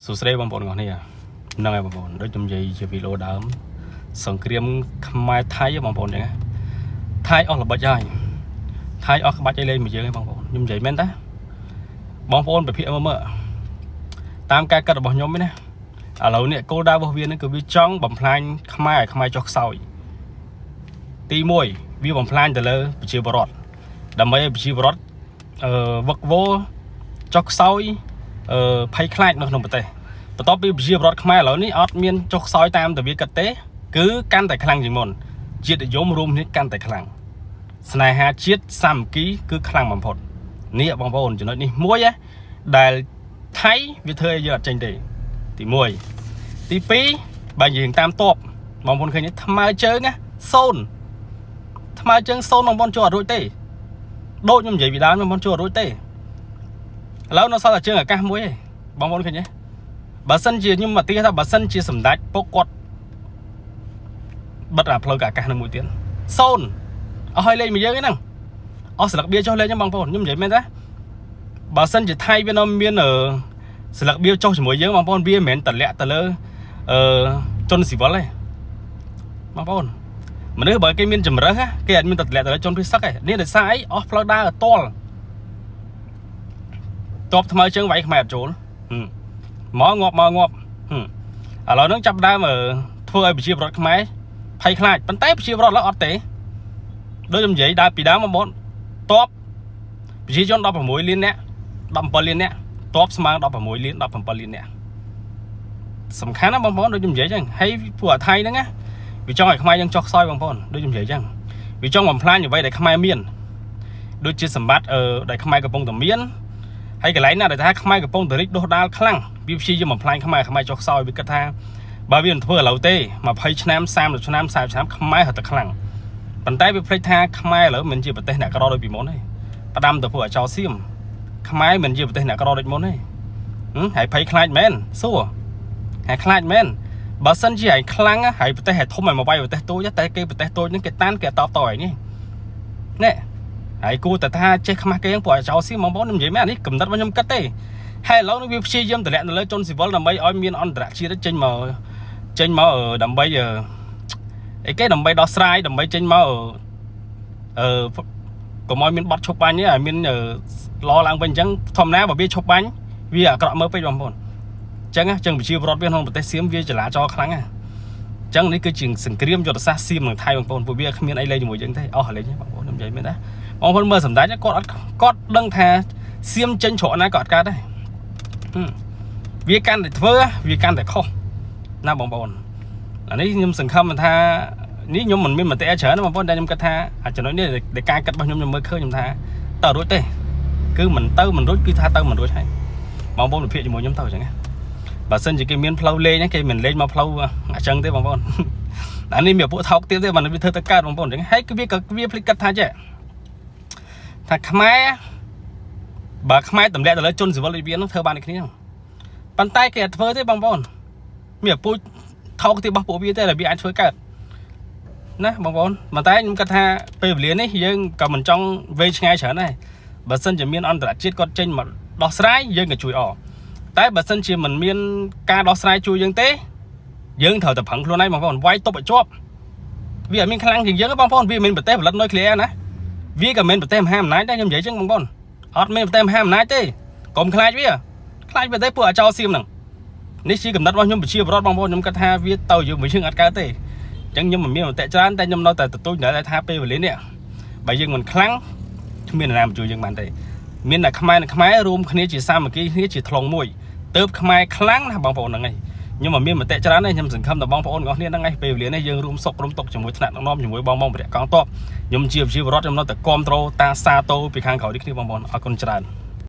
សួស្តីបងប្អូនទាំងអស់គ្នាហ្នឹងហើយបងប្អូនដូចខ្ញុំនិយាយជាវីដេអូដើមសង្គ្រាមខ្មែរថៃបងប្អូនចឹងណាថៃអស់ល្បិចហើយថៃអស់ក្បាច់អីលេងមួយយើងឯងបងប្អូនខ្ញុំនិយាយមែនតាបងប្អូនពិភាក្សាមើលមើលតាមការកាត់របស់ខ្ញុំឯណាឥឡូវនេះគោលដៅរបស់វានឹងគឺវាចង់បំផ្លាញខ្មែរឲ្យខ្មែរចុះខ្សោយទី1វាបំផ្លាញទៅលើប្រជាពលរដ្ឋដើម្បីឲ្យប្រជាពលរដ្ឋអឺវឹកវរចុះខ្សោយអឺភ័យខ្លាចនៅក្នុងប្រទេស បន្ទាប់ពីប្រជាពលរដ្ឋខ្មែរឥឡូវនេះអត់មានចុះខ្សោយតាមតវាគិតទេគឺកាន់តែខ្លាំងជាងមុនជាតិនិយមរួមគ្នាកាន់តែខ្លាំងស្នេហាជាតិសាមគ្គីគឺខ្លាំងបំផុតនេះបងប្អូនចំណុចនេះមួយណាដែលថៃវាធ្វើឲ្យយើងអត់ចេញទេទី1ទី2បើយើងតាមតបបងប្អូនឃើញទេថ្មើរជើងណាសូន្យថ្មើរជើងសូន្យបងប្អូនចូលអត់រួចទេដូចខ្ញុំនិយាយពីដើមបងប្អូនចូលអត់រួចទេឥឡូវនៅសល់តែជើងអាកាសមួយទេបងប្អូនឃើញទេ បើសិនជាខ្ញុំមកទីថាបើសិនជាសម្ដេចពុកគាត់បិទអាផ្លូវអាកាសនឹងមួយទៀតសូន្យអស់ហើយលេងមួយយើងឯហ្នឹងអស់ស្លឹកបៀចុះលេងហ្នឹងបងប្អូនខ្ញុំនិយាយមែនតាបើសិនជាថៃវានៅមានអឺស្លឹកបៀចុះជាមួយយើងបងប្អូនវាមិនមែនតម្លាក់ទៅលើអឺជនស៊ីវិលទេបងប្អូនមនុស្សបើគេមានជំរើសគេអត់មានតម្លាក់ទៅលើជនពិសឹកទេនេះដោយសារអីអស់ផ្លូវដើរអតលតបថ្មើរជើងវាយខ្មែរអត់ចូលមកងាប់មកងាប់ឥឡូវហ្នឹងចាប់ដើមធ្វើឲ្យប្រជាពលរដ្ឋខ្មែរភ័យខ្លាចប៉ុន្តែប្រជាពលរដ្ឋឡើយអត់ទេដូចខ្ញុំនិយាយដើមពីដើមមកតបប្រជាជន16លានអ្នក17លានអ្នកតបស្មើ16លាន17លានអ្នកសំខាន់ណាបងប្អូនដូចខ្ញុំនិយាយចឹងហើយពួកអាថៃហ្នឹងណាវាចង់ឲ្យខ្មែរយើងចុះខ្សោយបងប្អូនដូចខ្ញុំនិយាយចឹងវាចង់បំផ្លាញអ្វីដែលខ្មែរមានដូចជាសម្បត្តិអឺដែលខ្មែរកំពុងតែមានហើយកន្លែងណាដែលថាខ្មែរកំពុងតែរីកដុះដាលខ្លាំងវាព្យាយាមបំផ្លាញខ្មែរខ្មែរចុះខ្សោយវាគិតថាបើវាមិនធ្វើឥឡូវទេ20ឆ្នាំ30ឆ្នាំ40ឆ្នាំខ្មែររត់តែខ្លាំងប៉ុន្តែវាភ្លេចថាខ្មែរឥឡូវមិនជាប្រទេសអ្នកក្រដូចពីមុនទេផ្ដាំទៅពួកអាចោសៀមខ្មែរមិនជាប្រទេសអ្នកក្រដូចមុនទេហើយភ័យខ្លាចមែនសួរហើយខ្លាចមែនបើសិនជាឯងខ្លាំងហើយប្រទេសឯធំឲ្យមកវាយប្រទេសតូចតែគេប្រទេសតូចហ្នឹងគេតានគេតបតឯងនេះនេះហើយគួរតែថាចេះខ្មាស់គេហ្នឹងពួកអាចោសៀមបងប្អូនខ្ញុំនិយាយមែនអានេះកំណត់របស់ខ្ញុំគិតទេហើយឥឡូវនេះវាព្យាយាមតម្លាក់នៅលើជនស៊ីវិលដើម្បីឲ្យមានអន្តរជាតិចេញមកចេញមកដើម្បីអីគេដើម្បីដោះស្រាយដើម្បីចេញមកអឺកុំឲ្យមានបត់ឈប់បាញ់ទេឲ្យមានឡឡើងវិញអញ្ចឹងធម្មតាបើវាឈប់បាញ់វាអាក្រក់មើលពេកបងប្អូនអញ្ចឹងអញ្ចឹងប្រជាពលរដ្ឋវាក្នុងប្រទេសសៀមវាចលាចលខ្លាំងណាអញ្ចឹងនេះគឺជាសង្គ្រាមយុទ្ធសាស្ត្រសៀមនឹងថៃបងប្អូនពួកវាគ្មានអីលេងជាមួយយើងទេអស់លេងបងប្អូនខ្ញុំនិយាយមែនណាបងប្អូនមើលសម្ដេចគាត់អត់គាត់ដឹងថាសៀមចេញច្រកណាក៏អត់កើតដែរវាកាន់តែធ្វើវាកាន់តែខុសណាបងប្អូនអានេះខ្ញុំសង្ឃឹមថានេះខ្ញុំមិនមានមតិច្រើនណាបងប្អូនតែខ្ញុំគិតថាអាចចំណុចនេះដែលការគិតរបស់ខ្ញុំខ្ញុំមើលឃើញខ្ញុំថាតើរួចទេគឺមិនទៅមិនរួចគឺថាទៅមិនរួចហើយបងប្អូនវិភាគជាមួយខ្ញុំទៅអញ្ចឹងណាបើសិនជាគេមានផ្លូវលេងគេមិនលេងមកផ្លូវអញ្ចឹងទេបងប្អូនអានេះមានពួកថោកទៀតទេបើវាធ្វើទៅកើតបងប្អូនអញ្ចឹងហើយគឺវាក៏វាភ្លេចគិតថាចេះថាខ្មែរបើខ្មែរទម្លាក់ទៅលើជនស៊ីវិលដូចវានឹងធ្វើបានដូចគ្នាប៉ុន្តែគេអត់ធ្វើទេបងប្អូនមានពូជថោកទៀតរបស់ពួកវាទេដែលវាអាចធ្វើកើតណាបងប្អូនប៉ុន្តែខ្ញុំគិតថាពេលវេលានេះយើងក៏មិនចង់វែងឆ្ងាយច្រើនដែរបើសិនជាមានអន្តរជាតិគាត់ចេញមកដោះស្រាយយើងក៏ជួយអតែបើសិនជាមិនមានការដោះស្រាយជួយយើងទេយើងត្រូវតែប្រឹងខ្លួនឯងបងប្អូនវាយទប់ឲ្យជាប់វាអត់មានខ្លាំងជាងយើងទេបងប្អូនវាមិនមែនប្រទេសផលិតនុយក្លេអ៊ែរណាវាក៏មិនមែនប្រទេសមហាអំណាចដែរខ្ញុំនិយាយចឹងបងប្អូនអត់មានប្រទេសមហាអំណាចទេកុំខ្លាចវាខ្លាចវាទេពួកអាចោសៀមហ្នឹងនេះជាកំណត់របស់ខ្ញុំប្រជាពលរដ្ឋបងប្អូនខ្ញុំគិតថាវាទៅយើងមួយយើងអត់កើតទេអញ្ចឹងខ្ញុំមិនមានមតិច្រើនតែខ្ញុំនៅតែទទូចនៅតែថាពេលវេលានេះបើយើងមិនខ្លាំងគ្មាននរណាមកជួយយើងបានទេមានតែខ្មែរនិងខ្មែររួមគ្នាជាសាមគ្គីគ្នាជាធ្លុងមួយទៅខ្មែរខ្លាំងណាស់បងប្អូនហ្នឹងឯងខ្ញុំមិនមានមតិច្រើនទេខ្ញុំសង្ឃឹមដល់បងប្អូនទាំងអស់គ្នាហ្នឹងឯងពេលវេលានេះយើងរួមសុខរួមទុក្ខជាមួយថ្នាក់ដឹកនាំជាមួយបងបងបរិយកងទ័ពខ្ញុំជាប្រជាពលរដ្ឋខ្ញុំនៅតែគ្រប់គ្រងតាសាតូពីខាងក្រោយនេះគ្នាបងប្អូនអរគុណច្រើន។